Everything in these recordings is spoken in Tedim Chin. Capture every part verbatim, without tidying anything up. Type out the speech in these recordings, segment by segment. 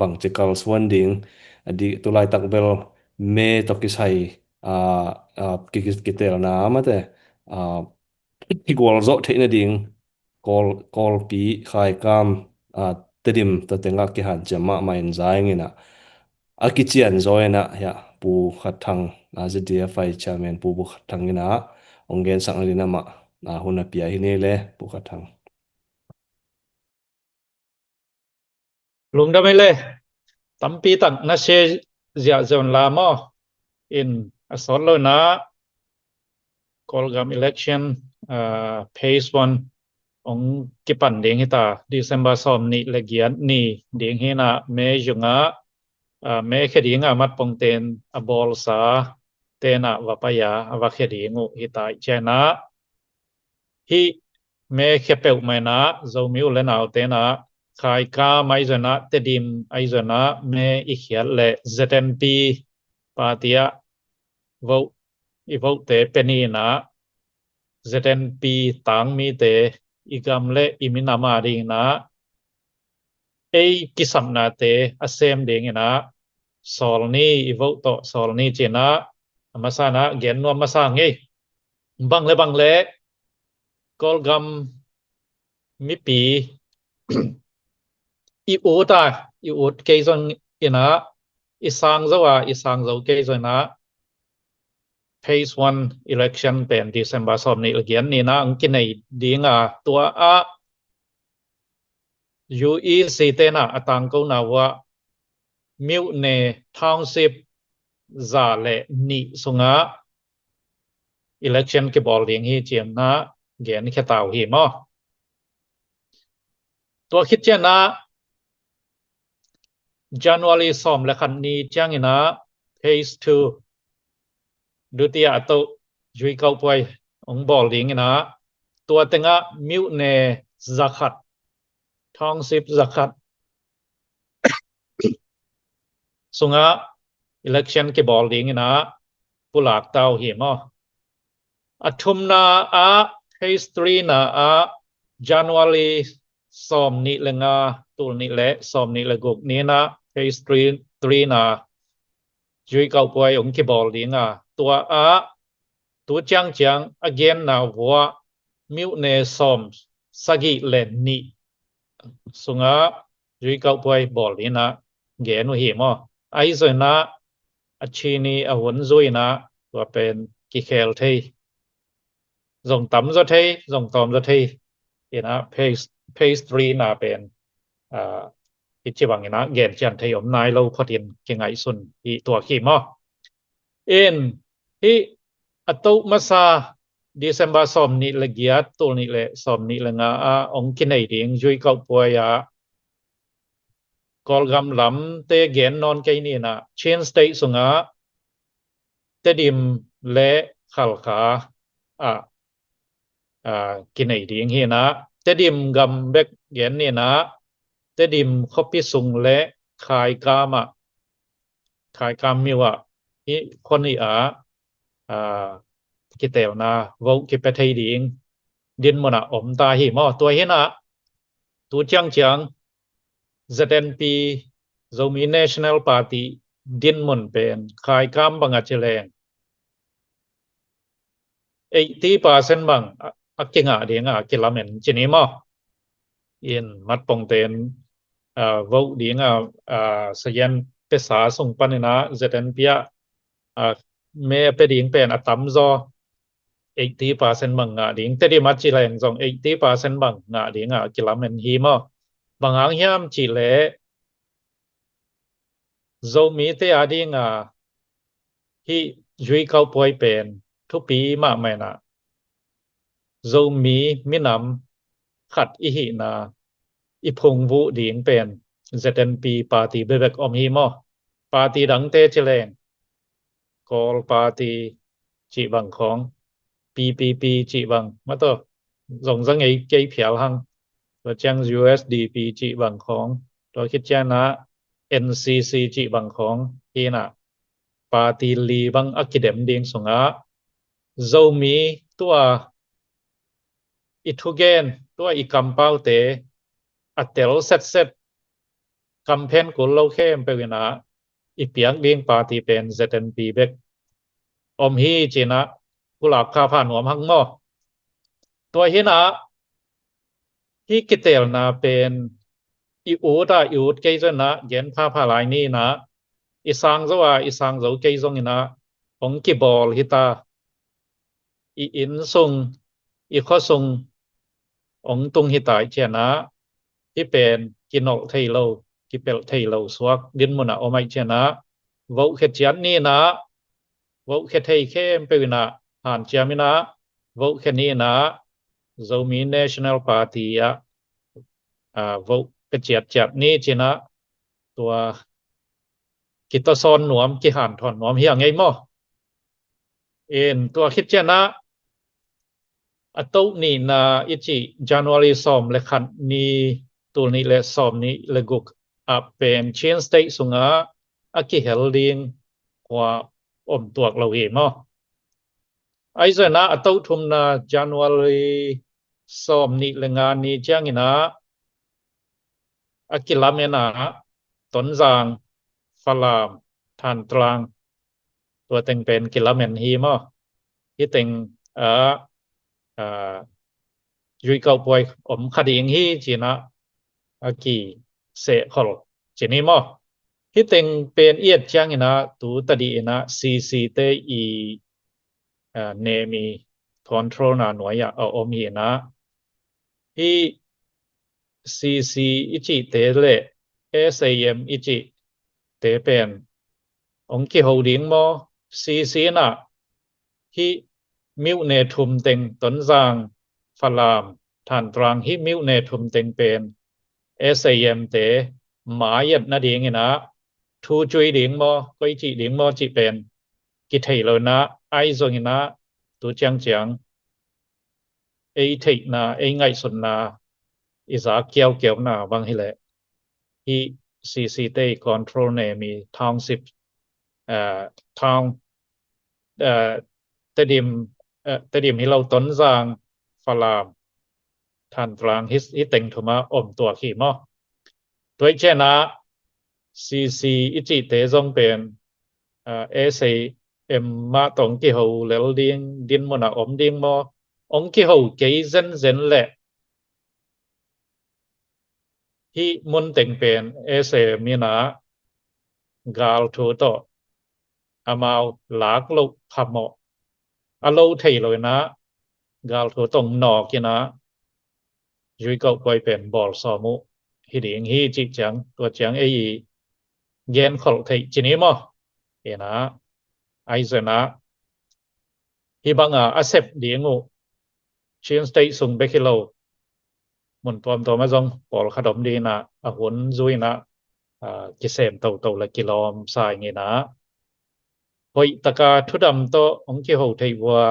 bangci kalsuan ding, a di tulaitak bel me tawh kisai, a, a, ki-, ki-, kitelna mate, a, kigualzawh theih nading Kawl, Kawlpi, Khaikam, a, Tedim tawh tengah kihanciam mahmah in za ing inah, a kician zaw inah, hiah Pu Khat Thang, a, Z D F I chairman Pu, Pu Khat Thang inah hong gensak nading amah, a, hun a pia hi ni le, Pu Khat Thang. Lungdam ei le, tampi tak na share ziahziah un la maw. In a sawt lo inah Kawlgam election, ah, phase one hong kipan ding hi ta, December sawm nih le giat ni ding hi inah, me zungah, ah, me khe ding a matpongten a bawlsa tenah va pai a, a va khe ding uh hi ta i cianah. Hih me khe peuhmah inah Zomi u le naute inah Khaikam ahi zong inah, Tedim ahi zong inah me i khiat le Z N P party ah vote, i vote-te pia ni inah, Z N P tangmite i gam le i minam a ding inah ei kisapnate a sem ding inah sawl ni, i vote tawh sawl ni ci inah, a masa inah gen nuam masa ngei. Bang le bang le Kawlgam mipi i ut a, i ut kei zong inah, i sang zo a, i sang zo kei zong inah, phase one election pen December sawm nih le giat ni inah hong kinei ding a, tua ah U E C te inah a tangkona uh ah မြို့နယ် township za le nih sungah election kibawl ding hi ci inah gen khia ta uh hi maw. Tua khit cianah January sawm le khat ni ciang inah phase two, dutiya a toh ရွေးကောက်ပွဲ hong bawl ding inah, tua tengah မြို့နယ် zakhat, township zakhat sungah election kibawl ding inah pulak ta uh hi maw. A thumna ah, phase three na ah, January sawm nih le nga, tul nih le sawm nih le guk ni inah phase three, three na ရွေးကောက်ပွဲ hong kibawl ding a, tua ah tu ciangciang a genna uh ah မြို့နယ် sawm sagih le nih sungah ရွေးကောက်ပွဲ bawl ding inah gen uh hi maw. Ahi zong inah a chini a hun zui inah tua pen kikhel thei, zong tam zaw thei, zong tawm zaw thei inah phase, phase three na pen, ah, hih ci bang inah gen cian thei om nai lo phot in kingaihsun hi tuak hi maw. In hih a toh masa December sawm nih le giat, tul nih le sawm nih le nga ah hong kinei ding ရွေးကောက်ပွဲ ah Kawlgam lamte gen nawn kei ni inah, Chin State sungah Tedim le Khalkha ah, ah, kinei ding hi inah, Tedim gam bek gen ni inah, Tedim khuapi sung le Khaikam ah, Khaikam မြို့ ah, hih khua nih ah, ah, kitelna vote kipia thei ding dinmun ah om ta hi maw. Tua hi inah tu ciangciang Z N P, Zomi National Party dinmun pen Khaikam bang a ci leng eighty percent bang a, a kingah ding a kilamen ci ni maw. In matpongten, ah, vote ding a, ah, sayan pesa sung pan inah Z N P ah, ah, me a pia ding pen a tam zaw eighty percent bang ngah ding, Tedim a ci leng zong eighty percent bang ngah ding a kilamen hi maw. Bang hang hiam cih leh Zomite a ding a hih ရွေးကောက်ပွဲ pen thupi mahmah inah, Zomi minam khat i hihna i phungvuh ding pen Z N P party bekbek om hi maw. Party dangte ci leng Kawl Party cih bang khawng, P P P cih bang, mataw, zong za ngei kei phial hang. Tua ciang U S D P cih bang khawng, tua khit ciang inah N C C cih bang khawng hi inah, party li bang a kidem ding sungah Zomi tua i thugen, tua i kampaute a tel setset kamphen kul lo khempeuh in ah i piak ding party pen Z N P bek om hi ci-in ah pulak phapha nuam hang maw. Tua hi-in ah hih kiteelna pen i ut a i ut kei zong in ah gen phapha lai ni in ah, i sang zo a i sang zo kei zong in ah hong kibawl hi ta, i inn sung, i khua sung hong tung hi ta i ci-in ah, hih pen kinolh thei lo, kipelh thei lo suak dinmun ah om a i ci-in ah, vote khia ciat ni in ah, vote khia thei khempeuh in ah hanciam in ah, vote khia ni in ah, Zomi National Party ah, ah, vote pia ciatciat ni ci-in ah, tua kitawsawn nuam, kihanthawn nuam hi a ngei maw. In tua khit ciang ah a toh nihna i cih January sawm le khat ni, tul nih le sawm nih le guk ah pen Chin State sungah a kihel ding khua om tuak lo hi maw. Ahi zongin ah a toh thumna January sawm nih le nga ni ciangin ah a kilamen ah Tonzang, Falam, Thantlang, tua teng pen kilamen hi maw. Hih teng ah, ah, zuikauh puai om kha ding hi ci-in ah a kisehkhol ci ni maw. Hih teng pen i et ciangin ah tu tadih in ah C C te i, ah, nemi control na nuai ah a om hi in ah, hih C C i cihte le S A M i cihte pen hong kiho ding maw, C C in ah hih myone thum teng, Tonzang, Falam, Thantlang, hih myone thum teng pen S A M te mai-et nading in ah thu cui ding maw, koici ding maw cih pen kithei lo in ah, ahi zongin ah tu ciangciang ei theihna, ei ngaihsutna, i za kiaukiauna bang hileh hih C C te i control nemi township, ah, town, ah, Tedim, ah, Tedim hi lo, Tonzang, Falam, Thantlang, hih, hih teng thum ah om tuak hi maw. Tua i ciang ah C C i cihte zong pen, ah, S A M mah tawh hong kiho lel ding dinmun ah om ding maw, hong kiho kei zenzen leh hih mun teng pen S A M in ah gal thu tawh amau lak loh phamawh a lo thei lo in ah gal thu tawh hong nawk in ah zuikauh puai pen bawl sawm uh hi ding hi cih ciang, tua ciang ei i genkholh theih ci ni maw. In ah, ahi zongin ah hih bang a a sep ding uh Chin State sung bek hi lo, mun tuamtuam ah zong pawlkhat om ding in ah, a hun zui in ah, ah, kisem toto le kilawm sa ing in ah, hoih taka thudam tawh hong kiho theih uh a,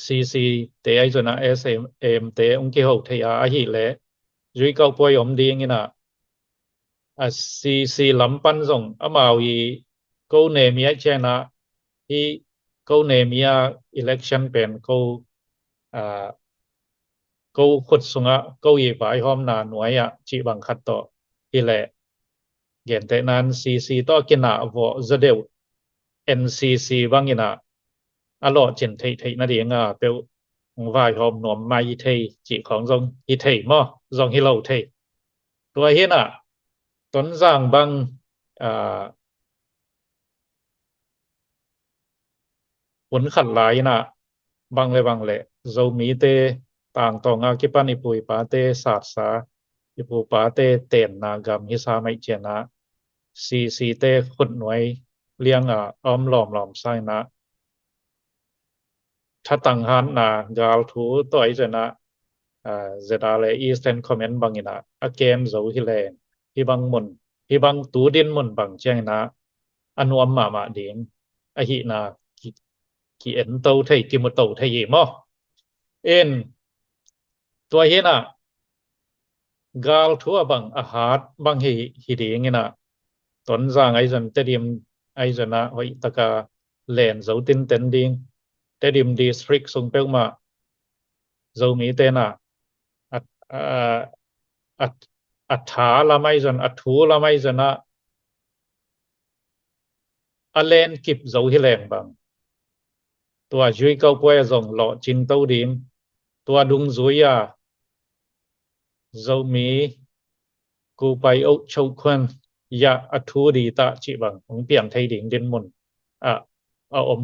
C C te ahi zongin ah S A M te hong kiho theih a, ahih leh zuikauh puai om ding in ah, a C C lam pan zong amau i ko nemi ahih ciang ah, hih ko nemi a election pen ko, ah, ko khut sungah ko i vaihawmna nuai ah cih bang khat tawh hileh, gentehna in C C tawh a kinah vawh zaw deuh N C C bang in ah a lawhcin theihtheih nading a peuh hong vaihawm nuam mai hi thei cih khawng zong hi thei maw, zong hi lo thei. Tua hi in ah Tonzang bang, ah, hun khat lai in ah bang le bang le Zomite tangtawng a kipan i pu i pate satsa, i pu pate tenna gam hi sa mai ciang ah C C te khutnuai liang a om lawmlawm sa in ah, thatang hatna gal thu tawh ahi zongin ah, ah, Z R le Eastern Command bang in ah a kem zo hi leng, hih bang mun, hih bang tu dinmun bang ciang in ah a nuam mahmah ding ahihna ki, ki-ento thei, kimuto thei hi maw. In tua hi in ah gal thu a bang a hat bang hi, hi ding in ah, Tonzang ahi zong, Tedim ahi zong ah hoih taka len zo tinten ding, Tedim District sung peuhmah Zomite in ah a, a, a, a tha lam ahi zongin, a thu lam ahi zongin ah a len kip zo hi leng bang, tua ရွေးကောက်ပွဲ ah zong lawhcing to ding, tua dungzui a Zomi ကိုယ်ပိုင်အုပ်ချုပ်ခွင့်ရ a thu ding tah cih bang hong piang thei ding dinmun ah a om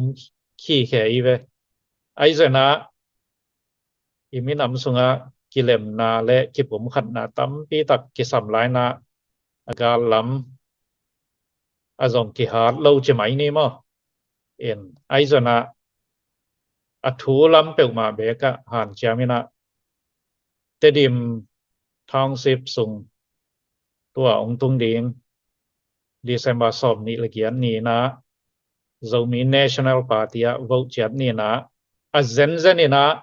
khikhe hi ve. Ahi zongin ah i minam sungah kilemna le kipumkhatna tampi tak kisam lai-in ah a gal lam a zong kihat lo ci mai ni maw. In, ahi zongin ah a thu lam peuhmah beek ah hanciam in ah Tedim Township sung tua hong tung ding December sawmnih le giat ni-in ah Zomi National Party ah vote ciat ni-in ah a zenzen in ah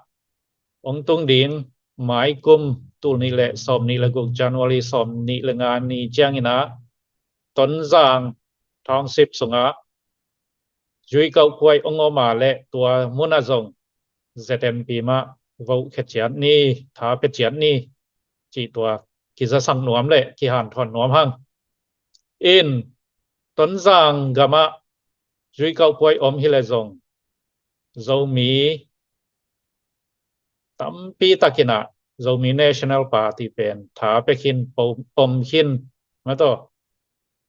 hong tung ding maikum tul nih le sawmnih le guk, January sawmnih le nga ni ciangin ah Tonzang Township sungah ရွေးကောက်ပွဲ hong om a le tua mun ah zong ZNP mah vote khia ciat ni, tha pia ciat ni cih tua kizasak nuam le kihanthawn nuam hang. In, Tonzang gam ah ရွေးကောက်ပွဲ om hi le zong Zomi tampi tak in ah Zomi National Party pen tha pia khin, pom, pom khin, maw, tua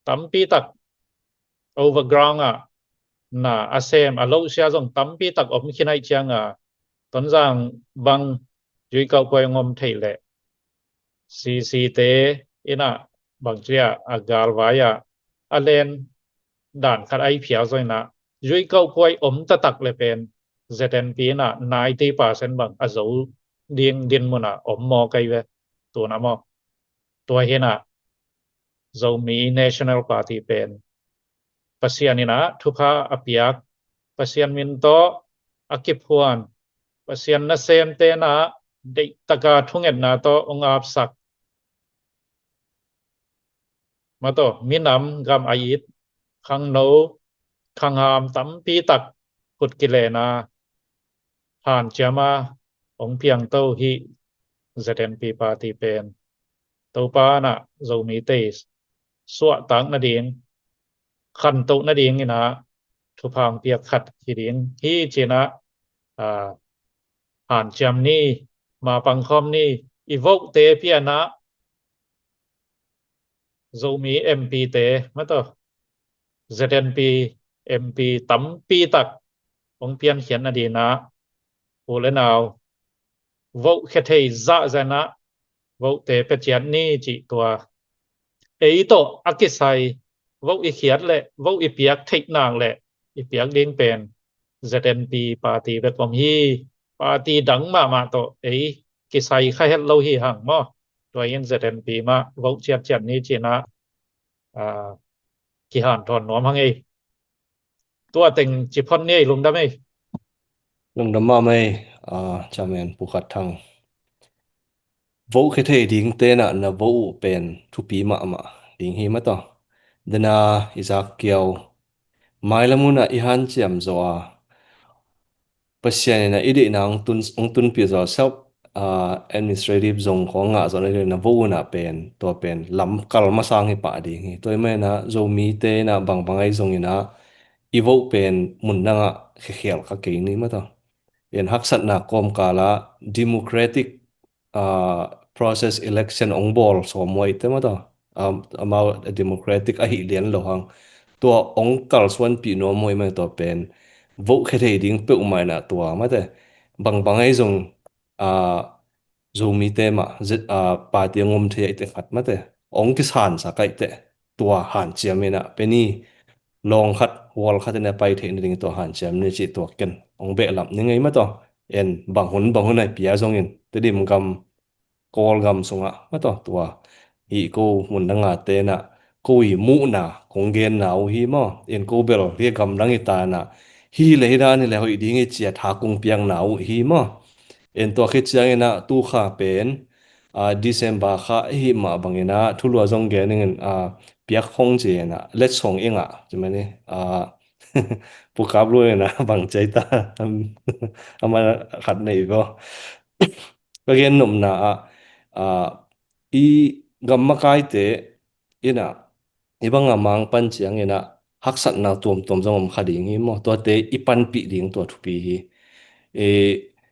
tampi tak overground ah na a sem a loh sia zong tampi tak om khin ahih ciangin ah Tonzang bang ရွေးကောက်ပွဲ hong om thei leh CC te in ah bangci a galvai ah a len dan khat a hi phial zongin ah ရွေးကောက်ပွဲ om taktak le pen ZNP in ah ninety percent bang a zo ding dinmun ah om mawk ahi ve. Tu-in ah maw, tua hi-in ah Zomi National Party pen Pasian in ah thupha a piak, Pasian min tawh a kiphuan, Pasian nasemte in ah deihtak a thungetna tawh hong apsak, maw, tua minam gam a it khangno khangham tampi tak khut kilen a hanciam a hong piangto hi ZNP party pen Topa in ah Zomite suahtak nading, khantoh nading in ah thupha hong piak khat hi ding hi ci-in ah, aa, hanciam ni, mapang khawm ni. I vote te pia-in ah Zomi MP te, maw, tua ZNP MP tampi tak hong piankhiat nading in ah u le nau vote khia thei zahzah in ah vote te pia ciat ni cih tua ei tawh a kisai vote i khiat leh vote i piak theih nak leh i piak ding pen ZNP party bek om hi. Party dang mahmah tawh ei kisai kha het lo hi hang maw. Tua hi-in ZNP mah vote ciatciat ni ci-in ah, aa, kihanthawn nuam hang ei. Tua teng ci phot ni ei, lungdam ei. Lungdam mahmah ei, aa, Chairman Pu Khat Thang. Vote khia thei dingte in ah na vote uh pen thupi mahmah ding hi, maw, tua. Dena i zak kiau mailam hun ah i hanciam zawh a Pasian in ah i deihna hong tun, hong tunpih zawh, self, aa, administrative zong khawng ngah zawh na ding na vote uh in ah pen, tua pen lamkal masang hi pah ding hi. Tua ahih manin ah Zomite in ah bangbang ahi zongin ah i vote pen mun dang ah khiakhial kha kei ni, maw, tua. In haksatna kawmkal ah democratic, aa, process election hong bawl sawm uh ahih teh, maw, tua. Aa, amau democratic ahih lian lo hang tua hong kalsuanpih nuam uh ahih manin tua pen vote khia thei ding peuhmah in ah tua, maw, tua. Bangbang ahi zong, aa, Zomite mah, zet, aa, party hong om thei ahih teh khat, maw, tua, hong kisansak ahih teh tua hanciam in ah pen i lawng khat, wall khat in a pai theih nading tua hanciam ni cih tua ken hong behlap ning ei, maw, tua. In bang hun bang hun a i pia zongin Tedim gam, Kawlgam sungah, maw, tua, tua hi ko mun dang a te in ah ko i muhna kong genna uh hi maw. In ko bel hi gamdang hi ta in ah hi leh hi dan hi leh hoih ding hi ci-a tha kong piakna uh hi maw. In tua khit ciangin ah tu kha pen, aa, December kha ahih mah bangin ah thulu a zong gen ing in, aa, piak hong ci-in ah letsong ing ah, ci mah ni, aa, Pu Kap Lun in ah bang ci ta, amah khat nei vo. Ka gen nopna ah, aa, i gam makaite in ah, i bang a mang pan ciangin ah haksatna tuamtuam zong om kha ding hi maw. Tuate i panpih ding tua thupi hi.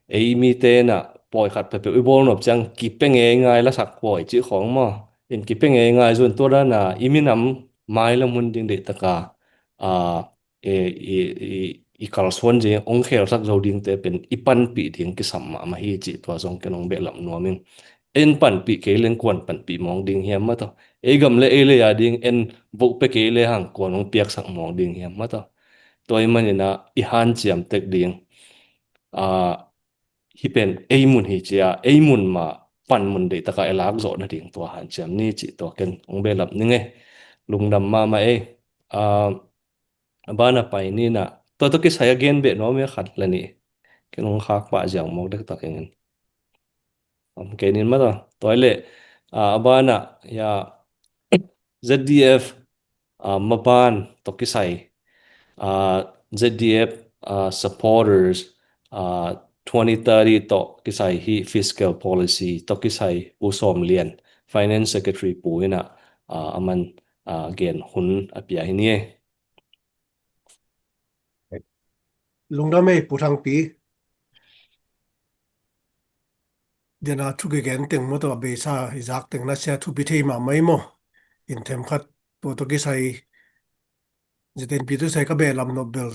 Ei mite in ah pawi khat peuhpeuh i bawl nop ciang kipia ngeingai lasak pawi cih khawng maw. In kipia ngeingai zun tua dan a i minam mailam hun ding deih taka, a, i, i, i, i kalsuan ding, hong khelsak zo dingte pen i panpih ding kisam mahmah hi cih tua zong ken hong behlap nuam ing. En panpih kei leng kuan panpih mawng ding hiam mah tawh. Ei gam le ei lei a ding en vote pia kei le hang kuan hong piaksak mawng ding hiam mah tawh. Tua ahih manin ah i hanciam tek ding. A, hih pen ei mun hi ci a, ei mun mah panmun deih taka i lak zawh nading tua hanciam ni cih tua ken hong behlap ning ei. Lungdam mahmah ei. A, a ban a pai ni in ah, tua tawh kisai a gen beh nuam ei khat le nih. Ken hong khak pah ziau mawk dektak ing in. Om kei ning mah tawh. Tua hi leh, a, a ban ah, ya, Z D F, a, maban tawh kisai, a, Z D F, a, supporters, a, twenty thirty tawh kisai hi fiscal policy tawh kisai Pu Sawm Lian, Finance Secretary pu in ah, a, a man, a, gen hun a pia hi ni ei. Lungdam ei Pu Thangpi. Dena thu kigen teng mah tawh a beisa i zak teng na sia thupi thei mahmah ei maw. In themkhat tua tawh kisai Z N P tawh kisai ka behlap nop bel,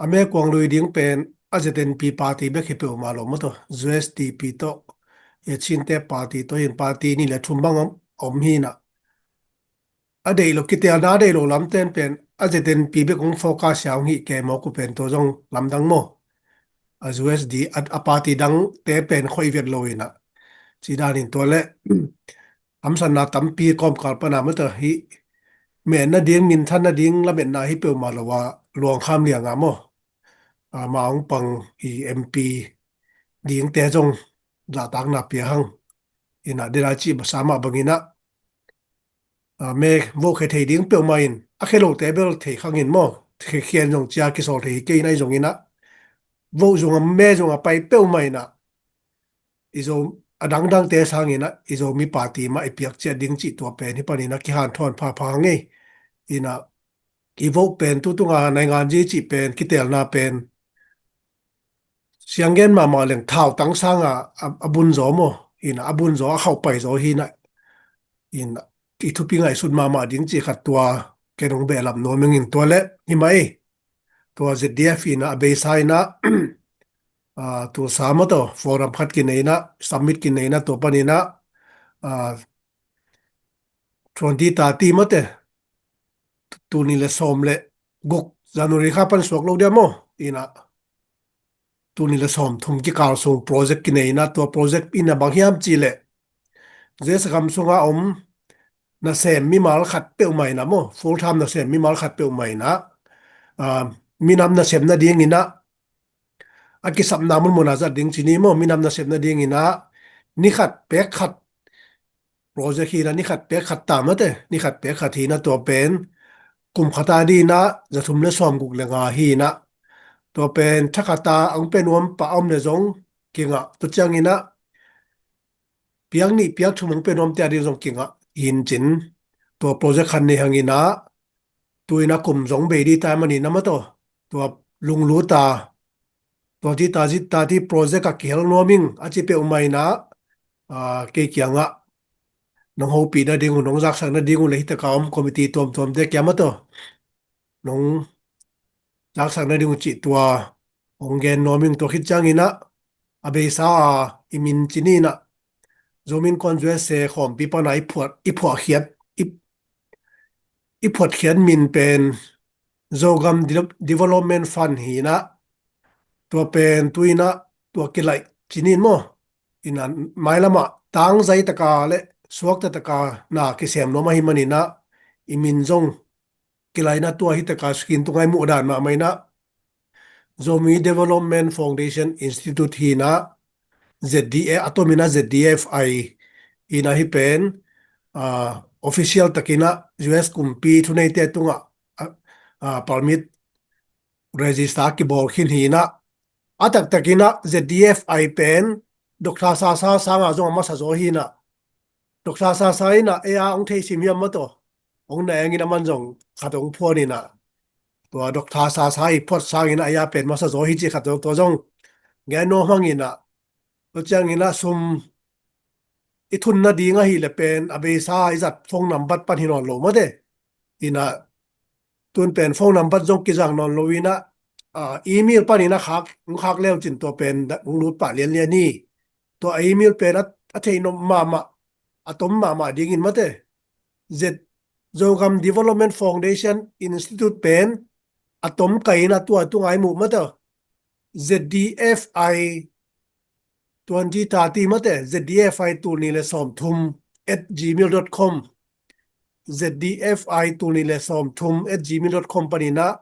a mekuang lui ding pen a Z N P party bek hi peuhmah lo mah tawh, U S D P tawh, i Chinte party tawh hin party nih le thum bang om, om hi in ah. A deih lo, kitelna a deih lo lamten pen a Z N P bek hong focus sia hong hih kei mawk uh pen tua zong lamdang maw. A U S D, a, a party dangte pen khoih vet lo in ah. Ci dan in tua leh, hamsatna tampi kawmkal pan a mah tawh hih, meh nading, minthan nading lametna hi peuhmah lo a, luangkham liang a maw. A, mah hong pang i M P dingte zong zahtakna pia hang. In ah, dena cih sa mah bangin ah, a, me vote khia thei ding peuhmah in, a khia lote bel thei khang in maw, khia, khia in zong cia kisawl thei hi kei in ah, ahi zongin ah, vote zong a, me zong a pai peuhmah in ah, i Zo, a dangdangte sangin ah, i Zomi party mah i piak ciat ding cih tua pen, hih panin ah kihanthawn phapha ngei. In ah, i vote pen tutung a nainganzi cih pen, kitelna pen, siang gen mahmah leng thautang sang a, a, a bun zaw maw. In ah, a bun zaw, a khauh pai zaw hi in ah. In ah, i thupi ngaihsut mahmah ding cih khat tua, ken hong behlap nuam ing in tua leh, hi mah ei. Tua Z D F in ah, a beisa in ah, a, Tulsa mah tawh, forum khat kinei in ah, summit kinei in ah, tua panin ah, a, twenty thirty mah teh, tul nih le sawm le guk January kha pan suak lo dia maw, in ah, tul nih le sawm thum kikal sung project kinei in ah, tua project in ah bang hiam cih leh, U S gam sung a om nasem mimal khat peuhmah in ah maw, full time nasem mimal khat peuhmah in ah, a, minam nasem nading in ah, a kisapna munmun a zat ding ci ni maw, minam nasem nading in ah, ni khat pek khat project hi in ah, ni khat pek khat ta mah teh, ni khat pek khat hi in ah, tua pen kum khat a ding in ah za thum le sawm guk le nga hi in ah, tua pen tha khat a hong pia nuam pah a om leh zong kingah, tua ciangin ah piak nih piak thum hong pia nuamte a ding zong kingah hi in cin, tua project khat nei hang in ah, tu in ah kum zong bei ding ta ahih manin ah mah tawh, tua lunglut a, tua ci ta, ci ta, ci project a kihel nuam ing a ci peuhmah in ah, a, kei kiangah nong hopih nading uh, nong zaksak nading uh le hih tak a om committee tuamtuamte kiang mah tawh nong zaksak nading uh cih tua hong gen nuam ing. Tua khit ciangin ah, a beisa a i min ci ni in ah, Zomi Innkuan U S A khawmpi pan a i phuat, i phuahkhiat, i, i phuatkhiat min pen Zogam De-, Development Fund hi in ah, tua pen tu in ah tua kilaih ci ni in maw, in ah mailam ah tangzai taka le suakta taka na kisem nuam ahih manin ah, i min zong kilaihna tua hih tak a screen tungah i muh dan mahmah in ah, Zomi Development Foundation Institute hi in ah, Z D A, a tom in ah Z D F I hi in ah, hih pen, a, official takin ah U S kumpi thuneite tungah, a, a, permit register kibawl khin hi in ah, a taktak in ah Z D F I pen Doctor Sasa sang a zong a masa zaw hi in ah, Doctor Sasa in ah ei a hong thei sim hiam maw taw? Hong na engin aman zong khat hong phuan in ah, tua Doctor Sasa i phuat sangin ah ei a pen masa zaw hi ci khat zong, tua zong gen nuam hang in ah, tua ciangin ah sum i thun nading ahih leh pen a beisa i zat phone nambat pan hi nawn lo maw te. In ah tun pen phone nambat zong kizang nawn lo in ah, ah, email pan in ah khak, hong khak leu cin tua pen hong lut pah lianlian hi. Tua email pen a, a theih nop mahmah, a tom mahmah dingin maw te, Z, Zogam Development Foundation Institute pen a tom kai in ah tua tungah i muh maw te, Z D F I twenty thirty maw te, Z D F I tul nih le sawmthum at gmail dot com, Z D F I tul nih le sawmthum at gmail dot com pan in ah,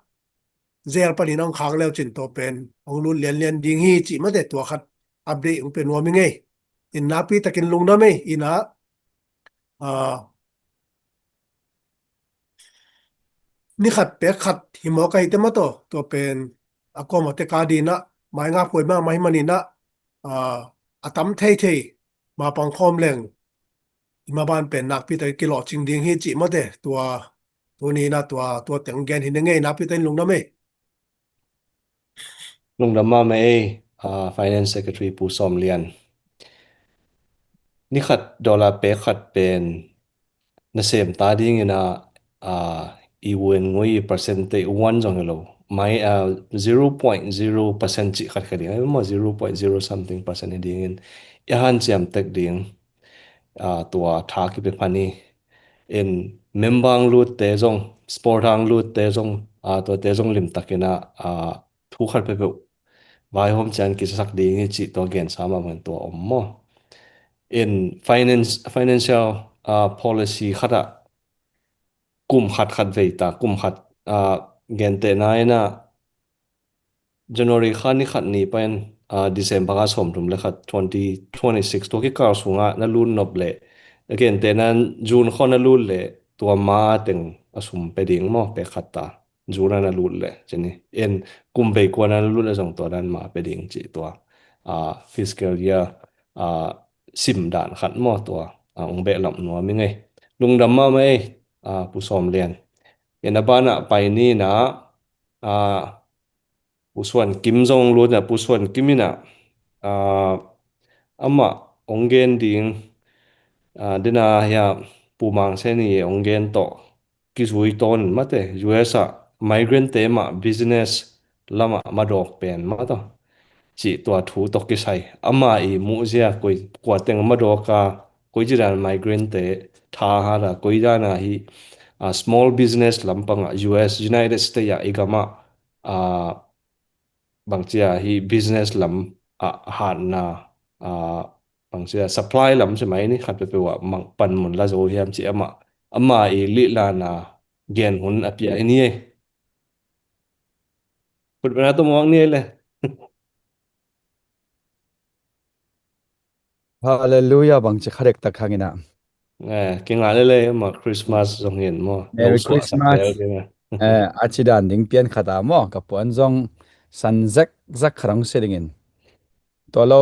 Zelle pan in ah hong khak leu cin tua pen hong lut lianlian ding hi cih maw te, tua khat update hong pia nuam ing ei. In nakpi takin lungdam ei. In ah, ah, ni khat pek khat hi mawk ahih teh maw taw, tua pen a kuamah tek a ding in ah mai ngap huai mahmah ahih manin ah, ah, a tam theithei ma pang khawm leng i maban pen nakpi takin kilawhcing ding hi cih maw te, tua tuni in ah tua, tua teng gen hi ning ei. Nakpi takin lungdam ei. Lungdam mahmah ei, ah, Finance Secretary Pu Sawm Lian. Ni khat dollar pek khat pen nasem ta dingin ah, ah, i vun ngui percent te one zong hi lo. Mai, ah, zero point zero percent cih khat khat ding, ah, maw, zero point zero something percent hi dingin i hanciam tek ding, ah, tua tha kipia phan hi. In member hong lutte zong, supporter hong lutte zong, ah, tuate zong limtakin ah, ah, thu khat peuhpeuh vaihawm ciang kisasak ding hi cih tua gensa mahmah in tua om maw. In finance, financial, ah, policy khat ah kum khat khat vei ta, kum khat, ah, gentehna in ah January kha ni khat ni pan, ah, December kha sawmthum le khat, twenty twenty-six, tua kikal sungah na lut nop leh, a gentehna in June kha na lut leh tua ma teng a sum pia ding maw, pek khat ta. June ah na lut leh, ci ni. In kum vei kua na lut leh zong tua dan ma pia ding cih tua, ah, fiscal year, ah, sim dan khat maw tua, ah, hong behlap nuam ing ei. Lungdam mahmah ei, ah, Pu Sawm Lian. In a banah pai ni in ah, ah, Pu Suan Kim zong lut in ah, Pu Suan Kim in ah, ah, amah hong gen ding, ah, dena hia Pu Mang Seni hong gen tawh kizui tawn in maw te, U S ah migrant te mah business lamah madawk pen maw taw, cih tua thu tawh kisai. Ama i muhzia koi, kua teng madawk a, koi ci dan migrant te tha hat a, koi dan a hi, ah, small business lampang ah U S, United States ah i gam ah, ah, bangci a hi business lam ah hatna, ah, bangci a supply lam ci mai ni, khat peuhpeuh ah mang panmun la zo hiam cih amah, ama i lihlan a gen hun a pia i ni ei. Khutbetna tawh muak ni ei le. Halleluiah, bangci kha dektak hang in ah. Eh, kingah lel ei, amah Christmas zong hi in maw. Merry Christmas. Eh, a ci dan ding pian khat a maw, ka puan zong san zekzek khat hong si ding in. Tua lo